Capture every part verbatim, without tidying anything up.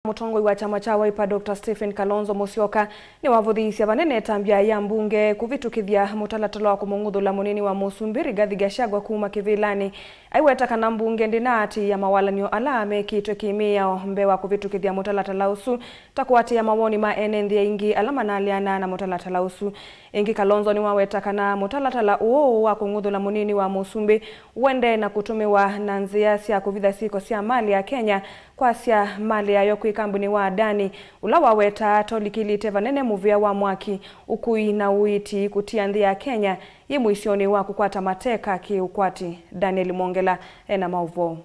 Mũtongoi wa kyama kya Wiper, Doctor Stephen Kalonzo Musyoka, nĩwavũthĩĩsye vanene ĩtambya ya mbunge kũvĩtũkĩthya mũtalatala wa kũmũng'uthũla mũnini wa mũsumbĩ Rigathi Gachagua kuma kĩvĩlanĩ, aiweta kana mbunge ndĩnaatĩĩa mawalany'o ala mekĩtwe kĩ-mĩao mbee wa kũvĩtũkĩthya mũtalatala ũsu, ta kũatĩĩa mawoni ma ene nthĩ aingĩ ala manaleana na mũtalatala ũsu. Ĩngĩ, Kalonzo nĩwaweta kana mũtalatala ũũ wa kũng'uthũla mũnini wa mũsumbĩ ũendee na kũtũmĩwa na nzĩa sya kũvitha syĩko sya malĩ ya Kenya, kwasya malĩ yayo kwĩ kambuni wa Adani, ũla wawetaa ta ũlikĩlĩte vanene mũvĩa wa mwaki, ũkui na ũiiti, kũtia nthĩ ya Kenya yĩ mũisyonĩ wa kũkwata mateka kĩ-ũkwati. Daniel Mwongela ena maũvoo.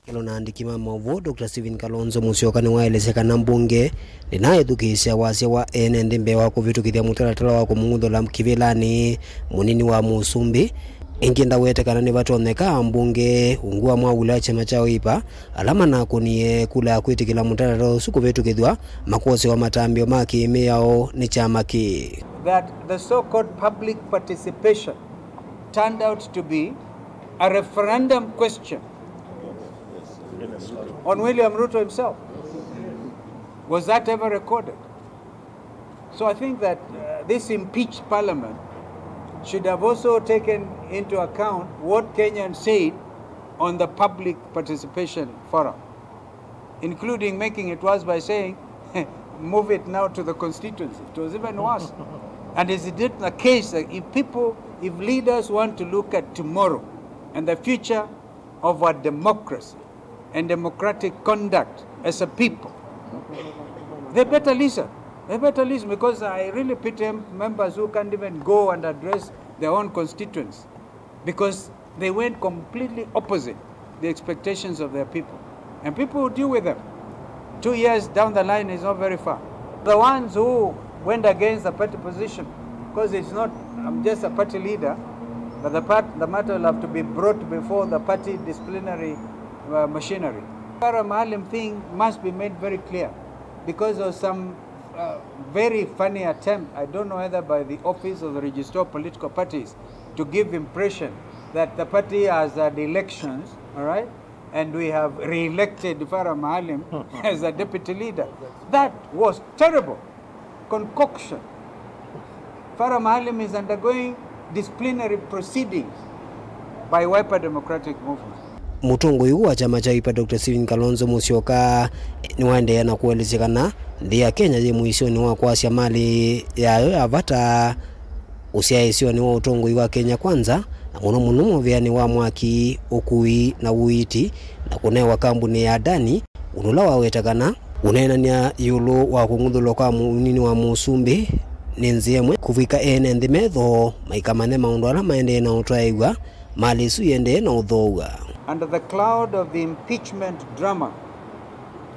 Kĩkĩlo na andĩki ma maũvoo, Doctor Stephen Kalonzo Musyoka nĩwaelesya kana mbunge ndĩnaĩthukĩĩsya wasya wa ene nthĩ mbee wa kũvĩtũkĩthya mũtalatala wa kũmũng'uthũla kĩvĩlanĩ mũnini wa mũsumbĩ. Ĩngĩ, ndawete kana nĩvatonyeka ambunge ungu wa mwavuli wa kyama kya Wiper ala manakũnie kula ya kwĩtĩkĩla mũtalatala ũsu kũvĩtũkĩthw'a makwosewa matambyo ma kĩ-mĩao nĩ kyama kĩĩ. That the so-called public participation turned out to be a referendum question on William Ruto himself. Was that ever recorded? So I think that, uh, this impeached parliament should have also taken into account what Kenyans said on the public participation forum, including making it worse by saying, "Move it now to the constituency." It was even worse. And is it the case that if people, if leaders want to look at tomorrow and the future of our democracy and democratic conduct as a people, they better listen. They better listen, because I really pity members who can't even go and address their own constituents, because they went completely opposite the expectations of their people. And people will deal with them. Two years down the line is not very far. The ones who went against the party position, because it's not, I'm just a party leader, but the part, the matter will have to be brought before the party disciplinary, uh, machinery. Farah Maalim thing must be made very clear because of some, uh, very funny attempt, I don't know whether by the office of the Registrar of Political Parties, to give impression that the party has had elections, all right, and we have re-elected Farah Maalim as a deputy leader. That was terrible concoction. Farah Maalim is undergoing disciplinary proceedings by Wiper Democratic Movement. Mũtongoi ũũ wa kyama kya Wiper, Doctor Stephen Kalonzo Musyoka, nĩwaendeea na kũelesya kana nthĩ ya Kenya yĩ mũisyonĩ wa kwasya malĩ yayo ya vata ũsyaĩĩsyonĩ wa ũtongoi wa Kenya Kwanza, na mũno mũno mũvĩanĩ wa mwaki, ũkui na ũiiti, na kũnewa kambuni ya Adani, ũndũ ũla waweta kana ũneenany'a ĩũlũ wa kũng'uthũlwa kwa mũnini wa mũsumbĩ nĩ nzĩa ĩmwe kũvika ene nthĩ metho maikamanye maũndũ ala maendee na ũtwaĩw'a, malĩ ĩsu ĩendee na ũthoow'a. Under the cloud of the impeachment drama,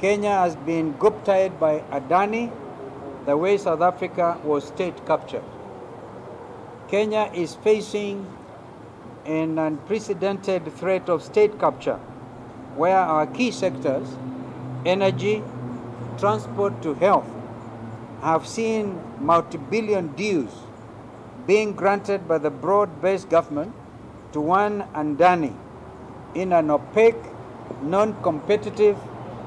Kenya has been guptaed by Adani the way South Africa was state captured. Kenya is facing an unprecedented threat of state capture, where our key sectors, energy, transport to health, have seen multi-billion deals being granted by the broad-based government to one Adani in an opaque, non-competitive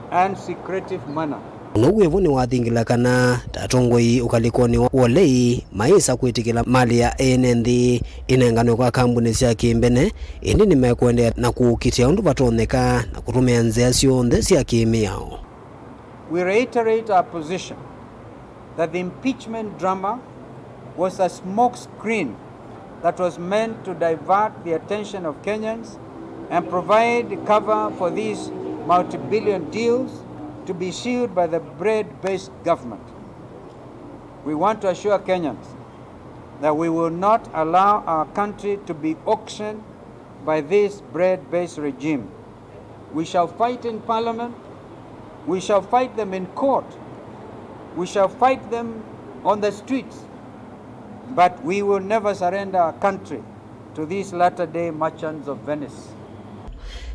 and secretive manner. Ũndũ wĩvo nĩwathingĩla kana ta atongoi ũkalĩkonĩ wa ũlei mayĩsa kwĩtĩkĩla malĩ ya ene nthĩ ĩnenganwe kwa kambuni sya kĩmbene, ĩndĩ nĩmekũendeea na kũũkitĩa ũndũ vatonyeka na kũtũmĩa nzĩa syonthe sya kĩmĩao. We reiterate our position that the impeachment drama was a smoke screen that was meant to divert the attention of Kenyans and provide cover for these multi-billion deals to be issued by the broad-based government. We want to assure Kenyans that we will not allow our country to be auctioned by this broad-based regime. We shall fight in parliament. We shall fight them in court. We shall fight them on the streets. But we will never surrender our country to these latter-day merchants of Venice.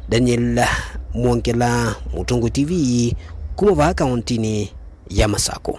Daniel Mwongela, Mũtongoi T V, kuma vaa kauntinĩ ya Masakũ.